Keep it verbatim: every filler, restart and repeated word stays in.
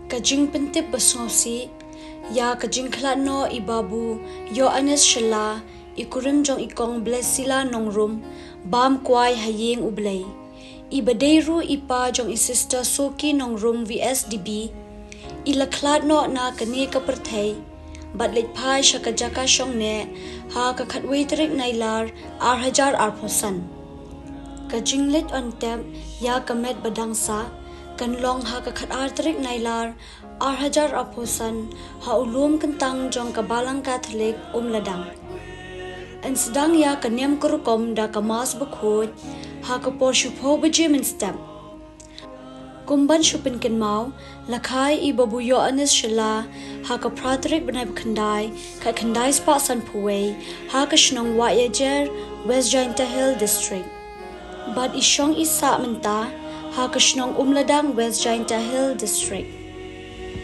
Ka jingpyntip basngewsih ïa ka jingkhlad noh i Babu Ïoannis Shylla, i kurim jong i Kong Blessila Nongrum, bam kwai ha ïing U Blei. I ba dei ruh i pa jong i Sister Soki Nongrum V S D B, i la khlad noh na kane ka pyrthei bad leit phai sha ka jaka shong neh ha ka khatwei tarik Nailar ar hajar arphew san. Ka jingleit on tep ïa ka met ba dang sah kan long ha ka khatar tarik Nailar ar hajar arphew san ha u lum kyntang jong ka Balang Katholik Umladang. Yn sdang ïa ka niam ka rukom da ka Mass bakhuid ha ka por shiphew baje mynstep. Kum ban shu pynkynmaw, la kha i Babu Ïoannis Shylla ha ka phra tarik bnai ba khyndai, khatkhyndai spah sanphew wei, ha ka shnong Wahiajer, West Jaintia Hills District. Bad i shong i sah mynta ha ka shnong Umladang, West Jaintia Hills District.